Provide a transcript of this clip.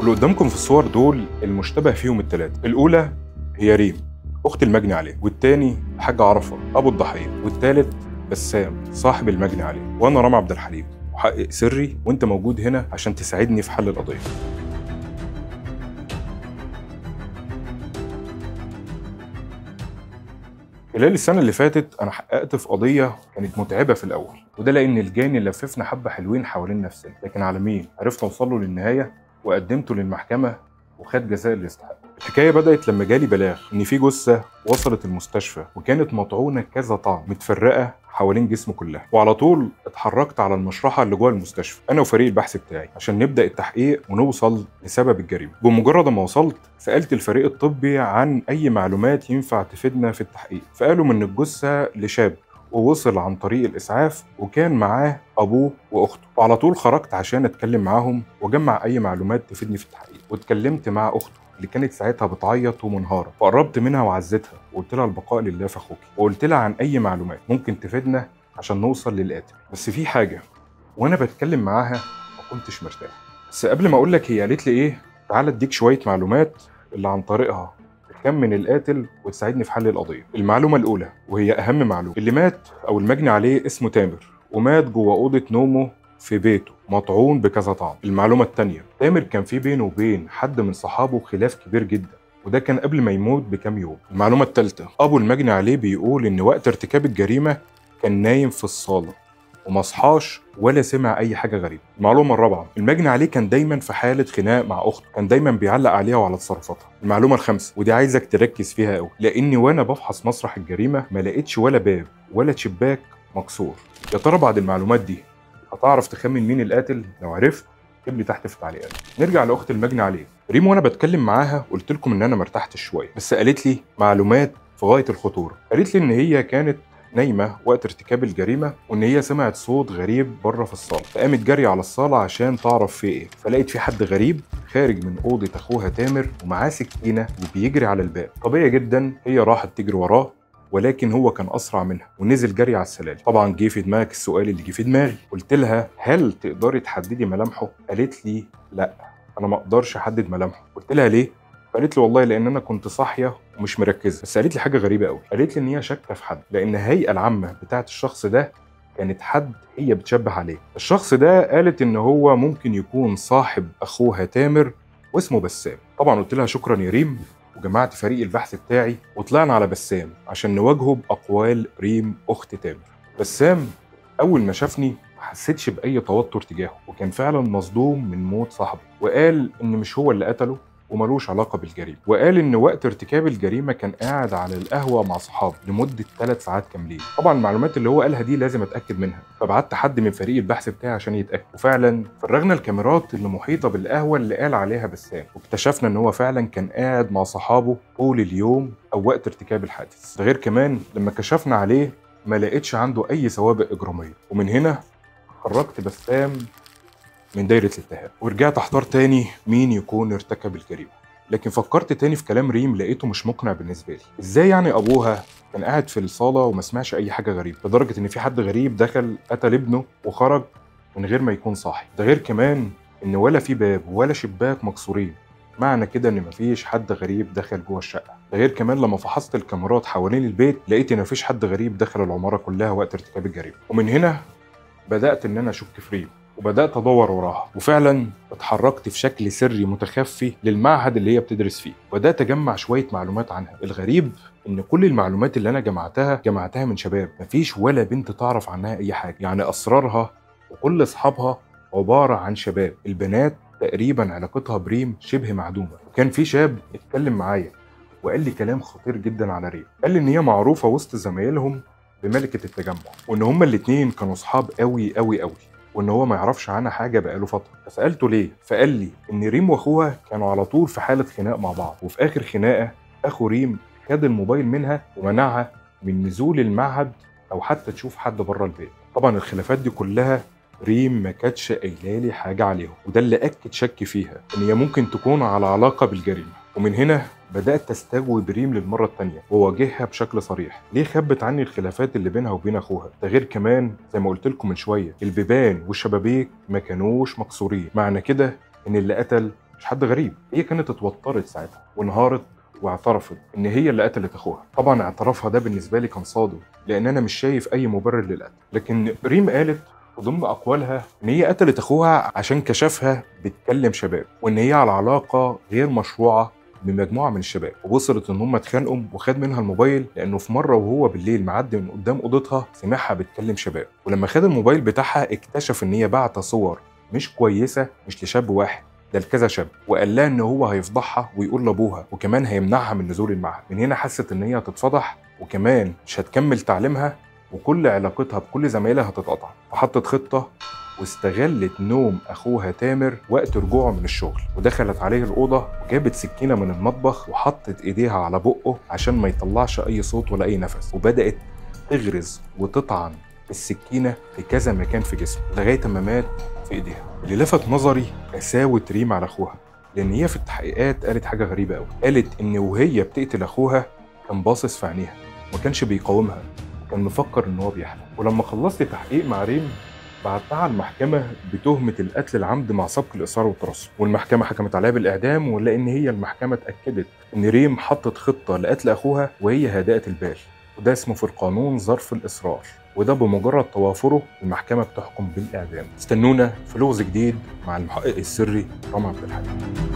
واللي قدامكم في الصور دول المشتبه فيهم الثلاثة. الاولى هي ريم اخت المجني عليه، والتاني الحاج عرفه ابو الضحية، والتالت بسام صاحب المجني عليه. وانا رامي عبدالحليم، محقق سري، وانت موجود هنا عشان تساعدني في حل القضية. خلال السنة اللي فاتت أنا حققت في قضية كانت متعبة في الأول، وده لأن الجاني لففنا حبة حلوين حوالين نفسنا، لكن على مين؟ عرفت أوصله للنهاية وقدمته للمحكمة وخد جزاء اللي يستحقه. الحكاية بدأت لما جالي بلاغ إن في جثة وصلت المستشفى وكانت مطعونة كذا طعن متفرقة حوالين جسمه كلها، وعلى طول اتحركت على المشرحة اللي جوه المستشفى أنا وفريق البحث بتاعي عشان نبدأ التحقيق ونوصل لسبب الجريمة. بمجرد ما وصلت سألت الفريق الطبي عن أي معلومات ينفع تفيدنا في التحقيق، فقالوا من الجثة لشاب ووصل عن طريق الإسعاف وكان معاه أبوه وأخته. وعلى طول خرجت عشان أتكلم معاهم وأجمع أي معلومات تفيدني في التحقيق، واتكلمت مع أخته اللي كانت ساعتها بتعيط ومنهارة، فقربت منها وعزتها وقلت لها البقاء لله في أخوكي، وقلت لها عن أي معلومات ممكن تفيدنا عشان نوصل للقاتل. بس في حاجة وأنا بتكلم معاها ما كنتش مرتاح. بس قبل ما أقول لك هي قالت لي إيه، تعالى أديك شوية معلومات اللي عن طريقها تخمن القاتل وتساعدني في حل القضية. المعلومة الأولى وهي أهم معلومة، اللي مات أو المجني عليه اسمه تامر، ومات جوه أوضة نومه في بيته مطعون بكذا طعن. المعلومة الثانية، تامر كان في بينه وبين حد من صحابه خلاف كبير جدا، وده كان قبل ما يموت بكام يوم. المعلومة الثالثة، أبو المجني عليه بيقول إن وقت ارتكاب الجريمة كان نايم في الصالة ومصحاش ولا سمع أي حاجة غريبة. المعلومة الرابعة، المجني عليه كان دايما في حالة خناق مع أخته، كان دايما بيعلق عليها وعلى تصرفاتها. المعلومة الخامسة، ودي عايزك تركز فيها قوي، لأني وأنا بفحص مسرح الجريمة ما لقيتش ولا باب ولا شباك مكسور. يا ترى بعد المعلومات دي هتعرف تخمن مين القاتل؟ لو عرفت اكتب لي تحت في التعليقات. نرجع لاخت المجني عليه ريم، وانا بتكلم معاها قلت لكم ان انا ما ارتحتش شوية، بس قالت لي معلومات في غاية الخطورة. قالت لي ان هي كانت نايمة وقت ارتكاب الجريمة، وان هي سمعت صوت غريب بره في الصاله، فقامت جري على الصاله عشان تعرف في ايه، فلقيت في حد غريب خارج من اوضة اخوها تامر ومعاه سكينة وبيجري على الباب. طبيعي جدا هي راحت تجري وراه، ولكن هو كان اسرع منها ونزل جري على السلالم. طبعا جه في دماغك السؤال اللي جه في دماغي، قلت لها هل تقدري تحددي ملامحه؟ قالت لي لا، انا ما اقدرش احدد ملامحه. قلت لها ليه؟ فقالت لي والله لان انا كنت صاحية ومش مركزه. بس قالت لي حاجة غريبة قوي، قالت لي ان هي شاكه في حد، لان الهيئة العامة بتاعه الشخص ده كانت حد هي بتشبه عليه. الشخص ده قالت ان هو ممكن يكون صاحب اخوها تامر واسمه بسام. طبعا قلت لها شكرا يا ريم، وجمعت فريق البحث بتاعي وطلعنا على بسام عشان نواجهه بأقوال ريم أخت تامر. بسام أول ما شافني ما حسيتش بأي توتر تجاهه، وكان فعلا مصدوم من موت صاحبه، وقال إن مش هو اللي قتله وملوش علاقة بالجريمة، وقال إن وقت ارتكاب الجريمة كان قاعد على القهوة مع صحابه لمدة 3 ساعات كاملين. طبعا المعلومات اللي هو قالها دي لازم أتأكد منها، فبعت حد من فريق البحث بتاعي عشان يتأكد، وفعلا فرغنا الكاميرات اللي محيطة بالقهوة اللي قال عليها بسام، واكتشفنا إن هو فعلا كان قاعد مع صحابه طول اليوم أو وقت ارتكاب الحادث. ده غير كمان لما كشفنا عليه ما لقيتش عنده أي سوابق إجرامية. ومن هنا خرجت بسام من دايرة الاتهام، ورجعت احتار تاني مين يكون ارتكب الجريمة. لكن فكرت تاني في كلام ريم لقيته مش مقنع بالنسبة لي. ازاي يعني ابوها كان قاعد في الصالة وما سمعش اي حاجة غريبة، لدرجة ان في حد غريب دخل قتل ابنه وخرج من غير ما يكون صاحي؟ ده غير كمان ان ولا في باب ولا شباك مكسورين، معنى كده ان مفيش حد غريب دخل جوه الشقة. ده غير كمان لما فحصت الكاميرات حوالين البيت لقيت ان مفيش حد غريب دخل العمارة كلها وقت ارتكاب الجريمة. ومن هنا بدأت ان انا اشك في ريم، وبدأت أدور وراها، وفعلا اتحركت في شكل سري متخفي للمعهد اللي هي بتدرس فيه، وبدأت أجمع شوية معلومات عنها. الغريب إن كل المعلومات اللي أنا جمعتها من شباب، مفيش ولا بنت تعرف عنها أي حاجة، يعني أسرارها وكل أصحابها عبارة عن شباب. البنات تقريبا علاقتها بريم شبه معدومة. وكان في شاب اتكلم معايا وقال لي كلام خطير جدا على ريم، قال لي إن هي معروفة وسط زمايلهم بملكة التجمع، وإن هما الاتنين كانوا أصحاب قوي قوي قوي، وان هو ما يعرفش عنها حاجة بقاله فترة. فسالته ليه، فقال لي ان ريم واخوها كانوا على طول في حاله خناق مع بعض، وفي اخر خناقه اخو ريم خد الموبايل منها ومنعها من نزول المعهد او حتى تشوف حد بره البيت. طبعا الخلافات دي كلها ريم ما كانتش قايله لي حاجة عليهم، وده اللي اكد شك فيها ان هي ممكن تكون على علاقة بالجريمة. ومن هنا بدأت أستجوب ريم للمرة الثانية وواجهها بشكل صريح، ليه خبت عني الخلافات اللي بينها وبين أخوها؟ ده غير كمان زي ما قلت لكم من شوية البيبان والشبابيك ما كانوش مكسورين، معنى كده إن اللي قتل مش حد غريب. هي كانت اتوترت ساعتها وانهارت واعترفت ان هي اللي قتلت اخوها. طبعا اعترافها ده بالنسبة لي كان صادم، لان انا مش شايف اي مبرر للقتل. لكن ريم قالت وضمن اقوالها ان هي قتلت اخوها عشان كشفها بتكلم شباب، وان هي على علاقة غير مشروعه بمجموعه من الشباب، ووصلت ان هم اتخانقوا وخد منها الموبايل، لانه في مرة وهو بالليل معدي من قدام اوضتها سمعها بتكلم شباب، ولما خد الموبايل بتاعها اكتشف ان هي بعت صور مش كويسة، مش لشاب واحد، ده لكذا شاب، وقال لها ان هو هيفضحها ويقول لابوها، وكمان هيمنعها من نزول المعهد. من هنا حست ان هي هتتفضح، وكمان مش هتكمل تعليمها، وكل علاقتها بكل زمايلها هتتقطع. فحطت خطه واستغلت نوم اخوها تامر وقت رجوعه من الشغل، ودخلت عليه الاوضة وجابت سكينة من المطبخ وحطت ايديها على بقه عشان ما يطلعش اي صوت ولا اي نفس، وبدات تغرز وتطعن السكينة في كذا مكان في جسمه لغاية ما مات في ايديها. اللي لفت نظري قساوه ريم على اخوها، لان هي في التحقيقات قالت حاجة غريبة قوي. قالت ان وهي بتقتل اخوها كان باصص في عينيها، ما كانش بيقاومها، كان مفكر ان هو بيحلم. ولما خلصت تحقيق مع ريم بعتها المحكمة بتهمة القتل العمد مع سبق الإصرار والترصد، والمحكمة حكمت عليها بالإعدام، ولأن هي المحكمة اتأكدت إن ريم حطت خطة لقتل أخوها وهي هادئة البال، وده اسمه في القانون ظرف الإصرار، وده بمجرد توافره المحكمة بتحكم بالإعدام. استنونا في لغز جديد مع المحقق السري رامي عبد الحليم.